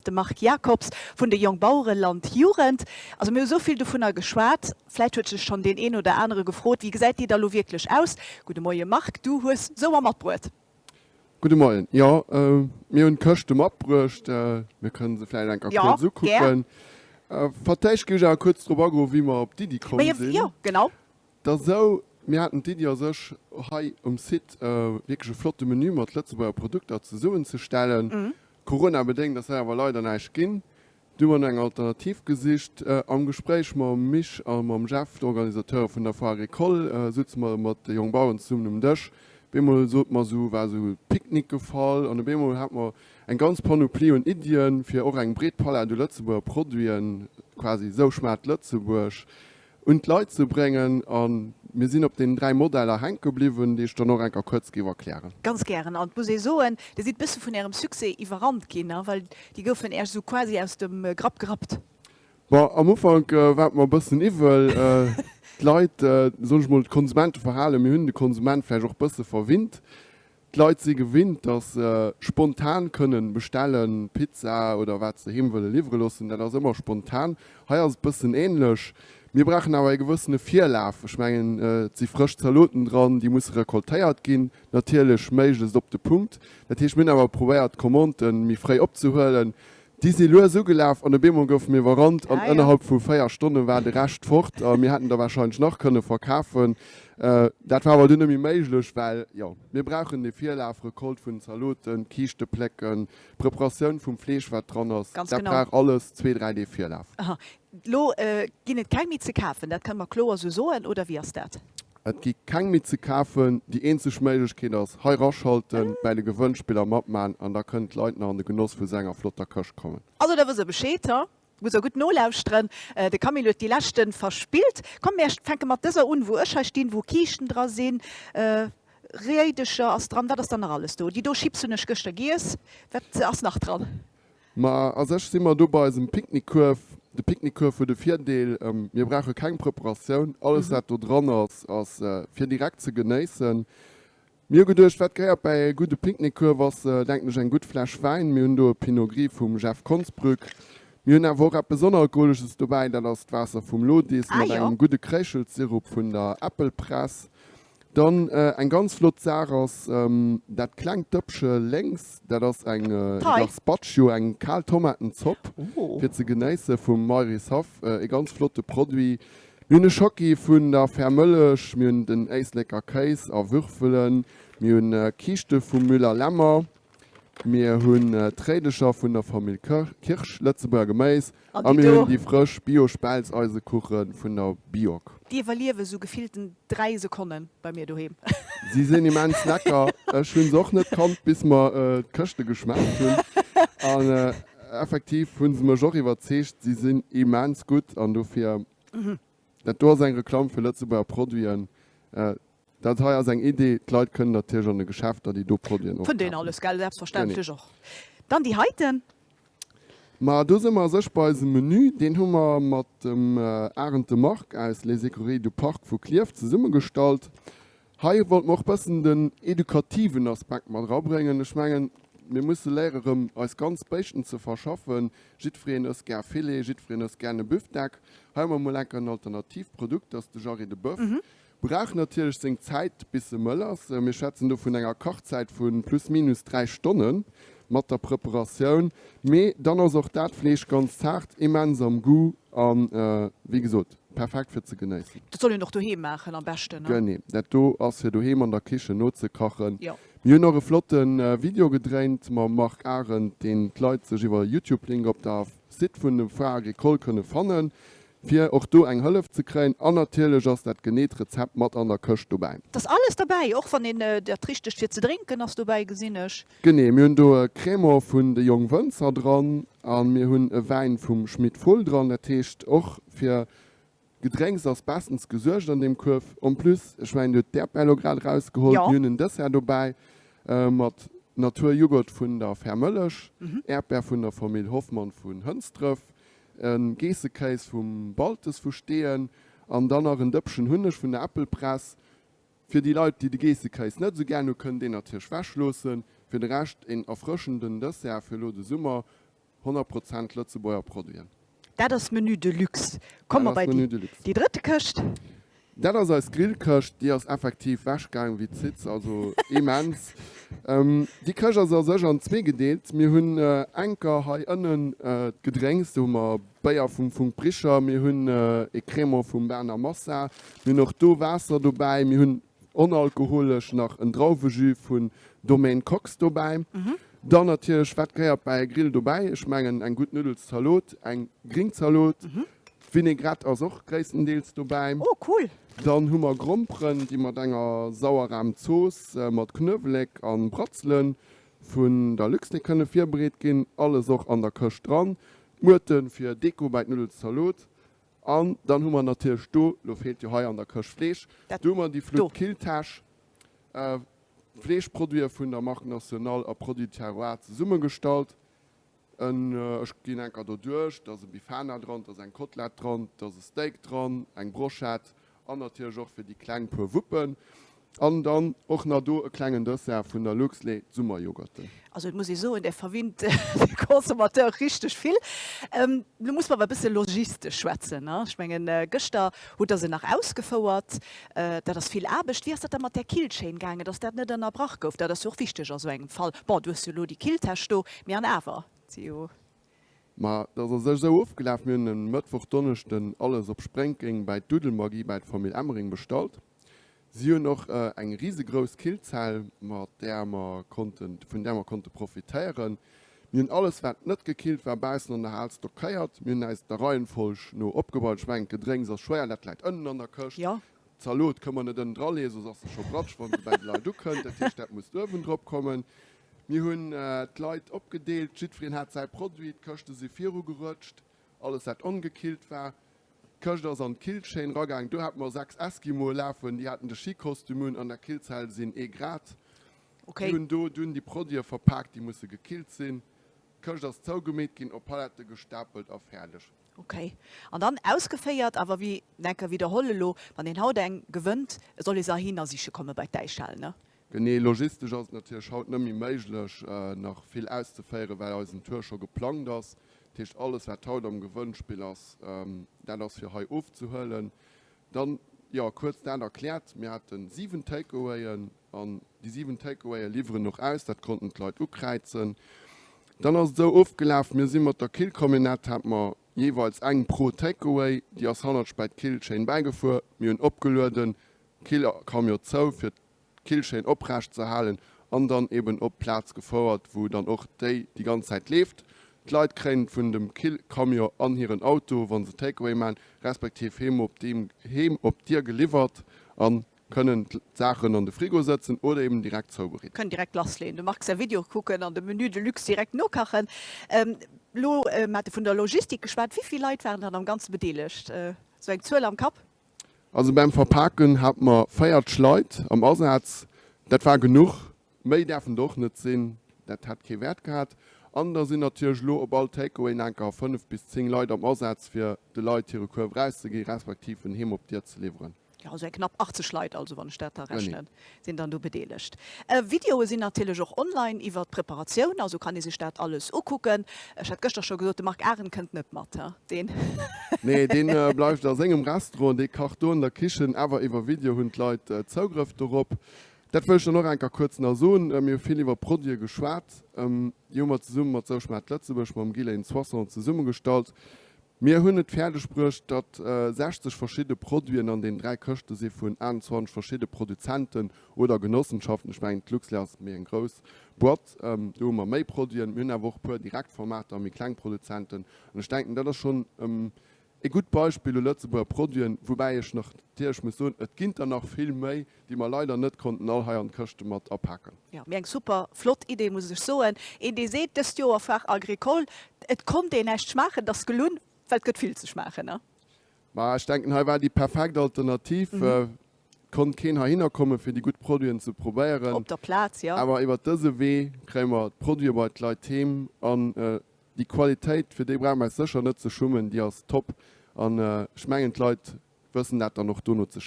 De Marc Jacobs vun de Jongbauereland Jugend. Also mir hu sou vill dovunner geschwat, vläit huet sech schonn deen een oder anere gefrot, wéi gesäit déi da lo wierklech aus? Gudde Moie Marc, du hues souer matbruet. Gudde Moien, jo mir hunn d'Këschte matbruecht, mir kënnen se vläit eng Kéier kuerz ukucken. Fir d'éischt géif ech awer kuerz drop agoen, wéi mer op d'Iddi komm sinn. Jo, genau. Et ass esou, mir haten d'Iddi a sech, hei um Site wierklech e flotte Menü mat Lëtzebuerger Produkter zesummenzestellen. Corona-bedéngt ass dat awer leider näischt ginn. Du hu mer no enger Alternativ gesicht. Am Gespréich mam Mich a mam Jeff, d'Organisateure vun der Foire Agricole, souze mer mat de Jongbaueren zesummen um Dësch. Op eemol sot mer esou, war esou Picknick gefall an op eemol hate mer eng ganz Panoplie un Iddien, fir och eng breet Palett u Lëtzebuerger Produiten, quasi esou schmaacht Lëtzebuerg, un d'Leit ze bréngen. A mir sinn op deenen 3 Modeller hänke bliwwen, déi ech dann och enker kuerz géif erklären. Ganz gären. An et muss ee soen, Dir sidd bësse vun Ärem Succès iwwerrannt ginn, well déi goufen Äech esou quasi aus dem Grapp gerappt. Bon, am Ufank war et mer e bëssen iwwel. D'Leit, soen ech mol, d'Konsumenteverhalen, mir hunn de Konsument vläicht och e bësse verwinnt. D'Leit si gewinnt, dass se spontan kënnen bestellen, Pizza oder wat se heem wëlle liwwere loossen. Dat ass ëmmer spontan. Hei ass et bëssen ähnlech. Mir brauchen awer e gewëssene Virlaf. Ech mengen, et si frësch Zaloten dran, déi musse recoltéiert ginn, natierlech méiglechst op de Punkt. Dat heescht, mir hunn awer probéiert, d'Commandë méi fréi opzehuelen. Déi si lues ugelaf an op eemol goufe mir iwwerrannt an ënnerhalb vu 4 Stonne war de Rescht fort a mir hätten der warscheinlech nach kënne verkafen. Dat war awer dunn net méi méiglech, well, jo, mir brauchen dee Virlaf, Recolte vun den Zaloten, Kiischte plécken, Preparatioun vum Fleesch wat dran ass, dat brauch alles zwee, dräi Deeg Virlaf. Aha, lo ginn et keng méi ze kafen, dat kënne mer kloer esou soen, oder wéi ass dat? Et gi keng méi ze kafen. Déi eenzeg Méiglechkeet ass, hei raschalten, bäi de Gewënnspiller matman an da kënnen d'Leit nach an de Genoss vu sou enger flotter Këscht kommen. Also da wësst der Bescheed, he? Musst der gutt nolauschteren. De Camille huet déi leschten verspillt. Komm mär fänke mat dëser un, wou ech hei stinn, wou Kiischten dra sinn, Réidecher ass dran. Wat ass dann nach alles do? Déi do Chips hunn ech gëschter giess. Wat ass nach dran? Ma a sech si mer do bei eisem Picknickkuerf. De Picknickkuerf huet e Virdeel, mir brauche keng Preparatioun. Alles wat do dran ass, ass fir direkt ze genéissen. Mir hu geduecht, wat gehéiert bäi e gudde Picknickkuerf ass, denken ech, eng gutt Fläsch Wäin. Mir hunn do e Pinot Gris vum Jeff Konsbrück. Mir hunn awer och eppes Onalkoholesches dobäi, dat ass d'Waasser vum Lodis mat engem gudde Kréischelssirup vun der Äppelpress. Dann eng ganz flott Saach ass dat klengt Dëppche lénks, dat ass eng Gazpacho, eng kal Tomatenzopp fir ze genéisse vum Meiris Haff, e ganz flotte Produit. Mir hunn e Schocki vun der Fair Mëllech, mir hunn den Éisleker Kéis a Würfelen, mir hunn Kiischte vum Müller-Lemmer, mir hunn d'Réidecher vun der Famill Kirsch, Lëtzebuerger Geméis A mir hunn déi frësch Bio-Spelzeisekuche vun der Biog. Déi iwwerliewe sou gefillten 3 Sekonnen bei mir doheem. Si sinn immens lecker. Ech hunn se och net kannt, bis mer d'Këschte geschmaacht hunn. An effektiv hu se mech och iwwerzeegt. Si sinn immens gutt an dofir, dat do ass eng Reklamm fir Lëtzebuerger Produiten. Dat hei ass eng Idee. D'Leit kënnen natierlech an de Geschäfter déi do Produiten och Fënnt een kafen. alles, gell? Selbstverständlech och. Dann déi heiten. Ma do si mer a sech bei eisem Menü. Deen hu mer mat dem Arend de Marc aus Les Écuries du Parc vu Klierf zesummegestallt. Hei wollte mer och bëssen den edukativen Aspekt mat erabréngen. Ech mengen, mir musse léiere rëm eis ganz Béischten ze verschaffen. Jiddwereen ësst gär Filet, jiddwereen ësst gär e Büfdeck. Hei hu mer mol enker en Alternativprodukt, dat ass de Jarret de Boeuf. Brauch natierlech seng Zäit bis se mëll ass. Mir schwätzen do vun enger Kachzäit vu plus minus 3 Stonne mat der Preparatioun. Mee dann ass och dat Fleesch ganz zaart, immens am Goût a wéi gesot perfekt fir ze genéissen. Dat soll een och doheem maachen am beschten, ne? Genee, dat do ass fir doheem an der Kichen nozekachen. Mir hunn och e flotte Video gedréint mam Marc Arendt, deen d'Leit sech iwwer Youtube-Link op der Site vun de Foire Agricole kënne fannen. Fir och do eng Hëllef ze kréien. An natierlech ass dat geneet Rezept mat an der Këscht dobäi. Et ass alles derbäi, och wann een dat Richtegt fir ze drénken ass dobäi, gesinn ech. Genee, mir hunn do e Crémant vun de Jongwënzer dran a mir hunn e Wäin vum Schmit Fohl dran. Dat heescht, och fir Gedrénks ass bestens gesuergt an deem Kuerf. En plus, ech mengen, Dir hutt d'Äerdbär elo grad erausgeholl, mir hunn en Dessert dobäi mat Naturjoghurt vun der Fair Mëllech, Äerdbär vun der Famill Hoffmann vun Hënsdref, e Geessekéis vum Baltes vu Steeën an dann nach en Dëppchen Hunneg vun der Äppelpress. Fir déi Leit, déi de Geessekéis net esou gär hu, kënnen deen natierlech wechloossen. Fir de Rescht een erfrëschenden Dessert fir elo de Summer. 100 Prozent Lëtzebuerger Produiten. Dat ass Menu de luxe. Komme mer bei déi drëtte Këscht. Dat ass eis Grillkëscht. Déi ass effektiv wechgaang wéi d'Zitz, also immens. Déi Këscht ass a sech an zwee gedeelt. Mir hunn enker hei ënnen d'Gedrénks, do hu mer Béier vum Funck Bricher, mir hunn e Crémant vum Berner Massa, mir hunn och do Waasser dobäi, mir hunn Onalkoholesch nach en Drauwejus vun Domaine Kox dobäi. Dann natierlech, wat gehéiert bäi e Grill dobäi? Ech mengen eng gutt Nuddelszalot, eng gring Zalot, d'Vinaigrette ass och gréisstendeels dobäi. Oh cool! Dann hu mer Gromperen, déi mat enger sauerrahm Zooss mat Knuewelek an Bratzelen vun der Luxlait kënne virbereet ginn. Alles och an der Këscht dran. D'Muerten fir Deko bäi d'Nuddelszalot. An dann hu mer natierlech do, lo feelt jo hei an der Këscht Fleesch, do hu mer déi flott Killtäsch, Fleeschproduite vun der Marque nationale a Produits terroir zesummegestallt. Ech ginn enker do duerch, et ass e Bifana dran, et ass eng Kotlett dran, et ass e Steak dran, eng Brochette an natierlech och fir déi Kleng puer Wuppen. An dann och nach do e klengen Dessert vun der Luxlait, d'Summeryoghurten. Also et muss ee soen, där verwinnt de Consommateur richteg vill. Elo muss mer awer e bësse logistesch schwätzen. Ech mengen, gëschter hutt Der se nach ausgefouert. Dat ass vill Aarbecht. Wéi ass dat da mat där Killchain gaangen, dass dat net ënnerbrach gouf? Dat ass jo och wichteg a sou engem Fall. Bon, du hues jo elo déi Killtäsch do, mee an awer, et si jo. Ma et ass a sech esou ofgelaf, Mir hunn e Mëttwoch, Donneschden alles op Sprénkeng bäi d'Duddelmagie bäi d'Famill Emering bestallt. Si hunn och eng risegrouss Killzell, mat där mer konnten, vun där mer konnte profitéieren. Mir hunn alles, wat net gekillt war, baussen an der Hal stockéiert. Mir hunn äis der Reihenfolg no opgebaut. Ech mengen, d'Gedrénks ass schwéier, dat läit ënnen an der Këscht. D'Zalot kënne mer net ënnen dra leeën, soss ass se scho bratsch, wa se bäi de Leit ukënnt. Dat heescht, dat muss uewen drop kommen. Mir hunn d'Leit opgedeelt, jiddwereen hat säi Produit, d'Këschte si virugerëtscht, alles wat ongekillt war. D'Këscht ass an d'Killchain ragaang. Do hate mer 6 Eskimoe lafen, déi haten de Skikostüm un. An der Killzell sinn ee Grad. Déi hunn do dunn déi Produite verpaakt, déi musse gekillt sinn. D'Këscht ass zougemeet ginn, op Pallette gestapelt a fäerdeg. Ok. An dann ausgeféiert. Awer wéi, enker widderholl elo, wann een haut eng gewënnt, soll ee se heihinner siche komme bei d'Däichhal, ne? Genee, logistesch ass et natierlech haut net méi méiglech, nach vill auszeféieren, well eisen Tour scho geplangt ass. Dat heescht, alles wat haut am Gewënnspill ass, dat ass fir hei ofzehuelen. Dann, jo, kuerz dat erkläert, Mir hate 7 Takeawayen an déi 7 Takeawaye liwweren och aus, dat konnten d'Leit ukräizen. Dann ass et esou ofgelaf, mir si mat der Killcamionnette, hate mer jeeweils eng pro Takeaway, déi ass hannertsch bäi d'Killchain bäigefuer, mir hunn opgelueden, Killcamion zou fir d'Killchaîne oprecht ze halen an dann eben op d'Plaz gefouert, wou dann och déi déi ganz Zäit leeft. D'Leit kréien et vun dem Killcamion an hiren Auto, wa se Takeaway maachen, respektiv heem op heem op d'Dier geliwwert a kënnen d'Saachen an de Frigo sëtzen oder eben direkt zoubereeden. Kënnen direkt lassleeën, dem Marc säi Video kucken an de Menu de luxe direkt nokachen. Elo, mir hate vun der Logistik geschwat, wéi vill Leit waren dann am Ganze bedeelegt? Sou eng Zuel am Kapp? Also beim Verpaken hate mer 40 Leit am Asaz. Dat war genuch. Méi däerfen der och net sinn, dat hätt kee Wäert gehat. An da sinn natierlech elo op all Takeaway enker 5 bis 10 Leit am Asaz, fir de Leit hire Kuerf erauszegi respektiv en heem op d'Dier ze liwweren. Jo, also eng knapp 80 Leit also, wann ech dat da rechnen, sinn dann do bedeelegt. Videoe sinn natierlech och online iwwert d'Preparatioun, also kann ee sech dat alles ukucken. Ech hat gëschter scho gesot, de Marc Arendt kënnt net mat, he? Deen. Nee, deen bleift a sengem Restaurant, dee kacht do an der Kichen, awer iwwer Video hunn d'Leit Zougrëff dorop. Dat wëll ech dann och enker kuerz nach soen, Mir hu vill iwwer Produite geschwat, déi hu mer zesumme mat Souschmaart Lëtzebuerg, mam Guylaine Soisson zesummegestallt. Mir hunn et fäerdeg bruecht, datt 60 verschidde Produiten an den 3 Këschte si vun 28 verschidde Produzenten oder Genossenschaften. Ech mengen, d'Luxlait ass méi eng grouss Boîte, do hu mer méi Produiten. Mir hunn awer och e puer Direktformater a méi kleng Produzenten. An ech denken, dat ass schonn e gutt Beispill u Lëtzebuerger Produiten, woubäi ech nach natierlech muss soen, et ginn der nach vill méi, déi mer leider net konnten all hei an d'Këschte mat apaken. Jo, mee eng super flott Idee, muss ech soen. Een dee seet, dëst Joer Foire Agricole, et konnt een näischt schmaachen, et ass gelunn, well et gëtt vill ze schmaachen, ne? Ma ech denken, hei war déi perfekt Alternativ. Et konnt keen heihinner kommen, fir déi gutt Produiten ze probéieren. Op der Plaz, jo. Awer iwwert dëse Wee kréie mer d'Produite bei d'Leit heem an déi Qualitéit, fir déi brauche mer eis sécher net ze schummen, déi ass top an ech mengen, d'Leit wëssen dat dann och dono ze schätzen.